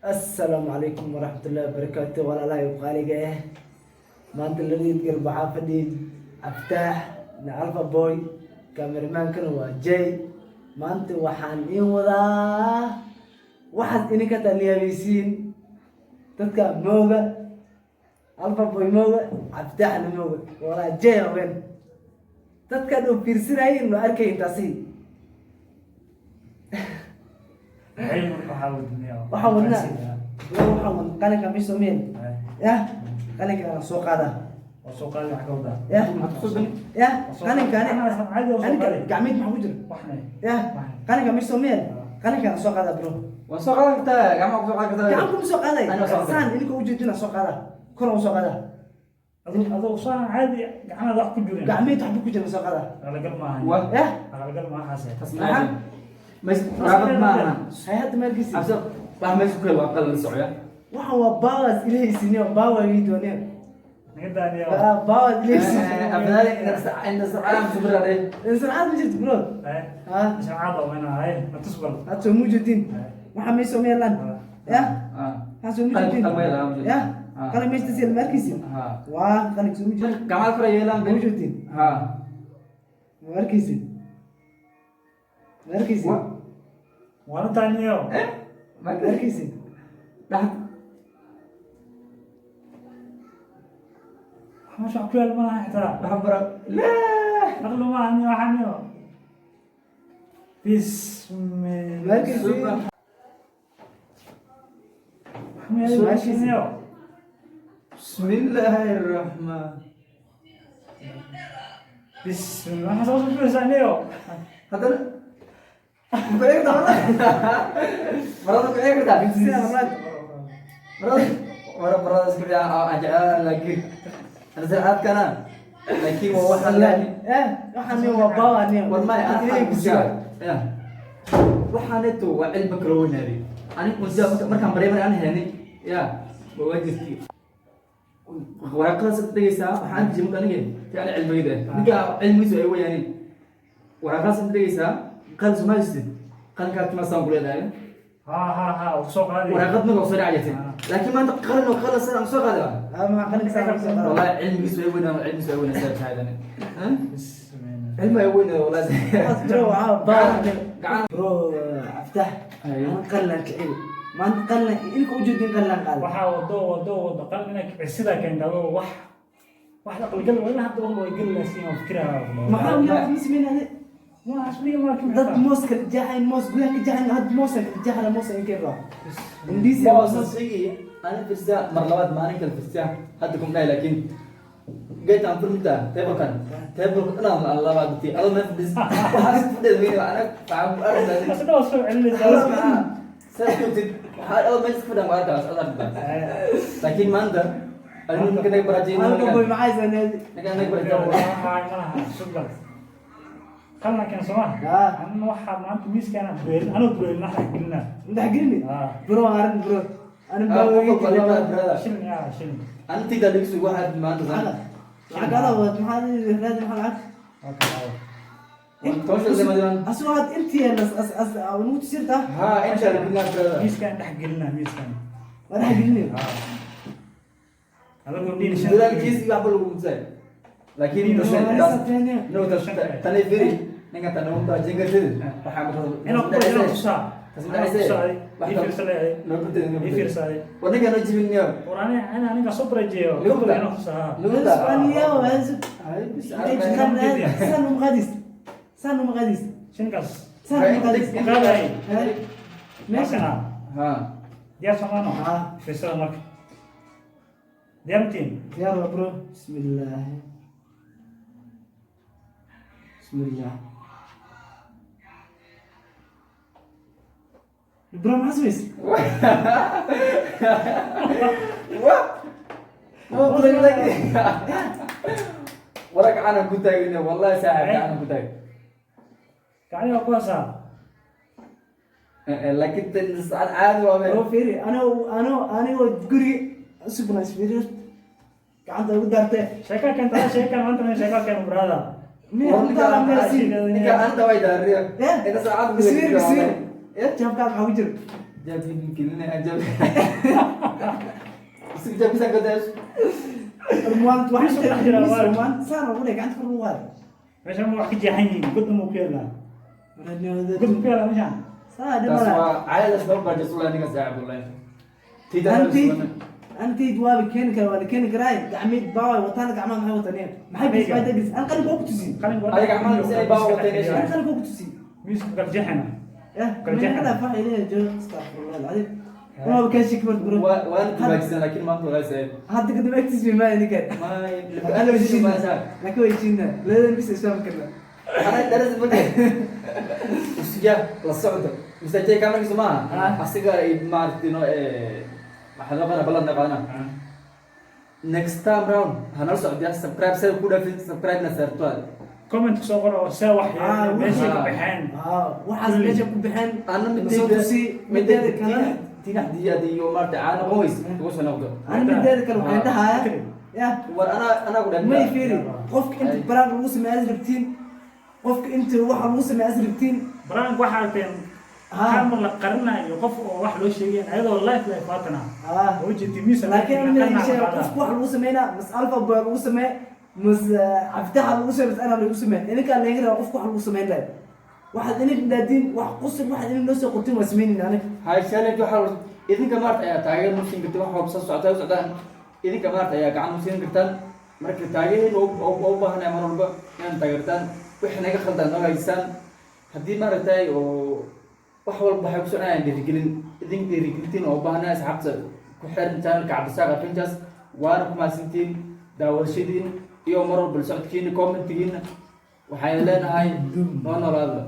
Assalaamu calaykum waraxmatullaahi wabarakaatu. Walaalahay qaaliga ah, maanta labadiid galab waxaa fadhiyay Aftaax na Alpha Boy, cameramaankana waa Jay. Maanta waxaan iin wadaa waxaad idinka taliyaabaysiin dadka mooga, Alpha Boy mooga, Aftaaxna mooga, walaa Jay haween dadkan oo fiirsanayin ma arkayn taasi. Waxaan wadnaa, waxaan wadnaa qalinka meesha soo meel yah, qalinka aan soo qaadaa yah yah, qalinkaani qalinka gacmeed maxaa ku jira yah, qalinka meesha soo meel, qalinka aan soo qaadaa, bro. Waa soo qaadan kartaa, gacmaha ku soo qaadan kartaa. Gacan kuma soo qaaday. Anaa soo qaaday. Saan idinka ujeedina soo qaadaa, kor aan soo qaadaa. Gacmeed waxba ku jira soo qaadaa yah. Tasmaacin. Mas raabad ma aha. Hay hadda ma arkaysid. Absa wax meesha ku hel waa qalin la socya. Waxaan waa bawas ilahaysiiniyo, bawa ii dooneen, bawas ilahaysiiniyo. Abdaali inda sacaan subrade. Insanaad ma jirto, bro, ha. Had soo muujidin waxaa meesha ma yeelaan yah, waxaa soo muujidin. Qalin ma yeelaan, ma jirto. Yah. Ah. Qalin meesha tas ma arkaysid. Ha. Waa qalin soo muujidin. Gacmaha kor yeelaan. Ma muujidin. Ha. Ma arkaysid, ma arkaysid. Eh? Ma arkaysid. Dhax. Waxa bara. La. Ma arkaysid. Bismillahirrahman. Haddana ku eeg marada. Marada ku eeg kartaa. Sida marad. Marada mara marada isku fiican aan jeclaan, laakiin ana sarxaadkana laakiin waa waxaan leeyahay. Eh, waxaan ni waa bawa ni. War ma Ilaahay ku siiyay. Ya, waxaaneeto waa cilmi kala weynaaday. Anigu unsiya markaan bareeman aan helnay ya waa waajibkii waraaqadaas dhegeysaa. Waxaan jimid aniga ti ani cilmigayda ninka cilmigiisu ay weyaaniin waraaqadaas inta dhegeysaa. Qalin soo mahaysatid, qalinkaa timaasaan ku leedahay waraaqad magac soo dhacaytay, laakiin maanta qalin oo qalin saan soo qaadaa. Ah, ma qalin saan soo qaada. Wallahi cilmigiisu ay weynaa, cilmigiisu ay weynaa saa tahay cilmi ay weynaa wallahi. Bro, waxaa bawa ni. Gacan. Bro, Aftaax. Haye. Aan qalin kicin maanta, qalin ilka ujeedin, qalin qaada. Waxaa wado wado wado qalin inay kicisidaa keenta adoo wax wax aqligal waa ilaa hadda waqti way geli lahayn fikiraha. Maxaa wiil ma sameynaa? Dad moos kala jaxayn, moos gudaha ka jaxayn, had moos kala jaxayn, moos in keen indisi. Waa sheegay ana firsa mar labaad maalin kale firsa hadda kum dhahay, laakiin geed aan furmita table-kan table-ka dhan aan labaad ti adoo meel fadhis waxaa isku fadhida weyn ana waxaan ku arkaa. Asna waa soo celinaysaa. Saas kutid waxaa adoo meel isku fadhan waa arkaas ad arkaa, laakiin maanta anigu ninka naga baraajay. Alka boy maxay saneed? Ninka naga baraajay. Qalna keen soo ma anna waxaa maanta miiskaana duweelin anoo duweelin wax gelinaa. Madax gelini. Bro, arin bro, arin. Ah, qofka qalin baa brother. Shilin yaa shilin. Antida dhigsu waxaad maanta san lacag ada wad, maxaa raadi, maxaa lacag? Toosha lama asoo had intii as as as ugu tusirta. Ha, insha Allah billah brother. Miiskaan dhex gelinaa miiskaan. Madax gelini. Adagoo dhiin shan. Dadaalkiis waxba lagu mudsay, laakiin taas no tas tani firi ninka tan uu baa jinga waxaa inuu inuu tusaa. Tas inuu tusaa ii fiirsaday. No gudde. Ii fiirsaday. War ninka no jibin niyo. War ani ana aniga soo barajeeyo Lugta. inuu tusaa. Lugta. Isbaaniya waa ay bis. saan uma qadis, saan uma qadis. Shinkaas. Saan uma qadis. Qaaday. Meesha. Meesha. Ha. Diyaar soomaano. Ah. Fiirsada marka diyaar matiin. Diyaar waa, bro. Bismillah, bismillah. Bro, maxaa samaysay? Wa ma warag canan ku taagin wallahi saaxiib canan ku taag. Gacani waa kuwaasaa. Laakiin tan saacad caadi waa Bro, fiiri, anoo anoo anigoo guriga sugnaas, fiiri, gacanta ugu daartee. Sheeka keenta sheeka maanta ma sheeka keena brother. Ninka anta way daariya Eh? inta saacad. Iswiir, iswiir. Jaabkaa maxaa ku jira? Jaabid makelinaya jaab. Isig jaabisa gadaas. Rumaant wax Miis ku dhex jira, waa. Rumaant saan ugu dhig, gacanta kor ugu qaad. Meeshan wax ka jeexan yihiin, god ma ku yaalaa, god ma ku yaalaa meeshan. Saa dhib Taas malaha. Waa caadadaas loo baajis wallahi, ninkaas yaa Cabdullahi. Tida. Antid waa la keeni karaa, waa la keeni karaa. Gacmeed baa wataan, gacmaha maxay wataan? Maxay bis baa degis? An qalin ku tusi. Qalin. Adiga gacmaha si ay baa wateen. An qalin ku tusi. Miiska kala jeexana. Eh. Kala jeexana. Kala fax ilaa joog, astaghfirullah alazim, waa ka shiki bro. Waan dibaajisan, laakiin maanta wallahi saaxiib. Hadda kadib agtiis ma ninkan. Ma ana wajina, laakiin way jiina ladan bis isfahm karna. Ana daras ma usiya la socdo Mr. J kamarkiisu maaha. Ah. Asiga ay maaragtay no waxaa loo qana ballan qaadana next time round hanala socdiya. Subscribe say ku dhaafin, subscribe na saarto. Comment soo qor oo see wax Ah, meesha ka ah. baxeen. Ah, waxaas meesha ku bixeen. Ana soo tusi. Mideeda kale tinax diyaad iyo maaragtay caano qoys ugu soo noqdo. Ana mideeda kale waxaan dhahayaa ya. War anaa ku dhaafin. May fiiri, qofka inta prank lagu sameeyo aad rabtiin, qofka inta waxa lagu sameeyo aad rabtiin. Prank waxaa aragteen Ah. camera la qarinayo, qof oo wax loo sheegay ayadoo live live waatana Ah. oo jeedi miis. Laakiin ana mid sheeg, qofka wax lagu sameynaa, mas alfa boy lagu sameey, mas cabditaxa lagu sameey, mas ana lagu sameey, idinkaa laga rabaa qofka wax lagu sameyn lahay. Waxaad idin daadiin wax qusub, waxaad idin noo soo qortiin waa sameynayna aniga. Hay challenge waxaa idinka maarta ayaa taageer muusin karta, wax walba soo socota u socdaan, idinka maarta ayaa gacan muusin kartaan. Marka taageerina u baahanaya mar walba inaad taageertaan, wixii naga khaldan noo hagaajisaan. Haddii maaragtay oo wax walba waxay ku soconayaan dhiirigelin, idin dhiirigelintiin oo u baahanaya. Asxaabta ku xiran channelka Cabdisaaq Adventures, waana ku mahadsantiin daawadashadiin iyo mar walba la socodkiina, commentigiina. Waxayna leenahay noo noolaada.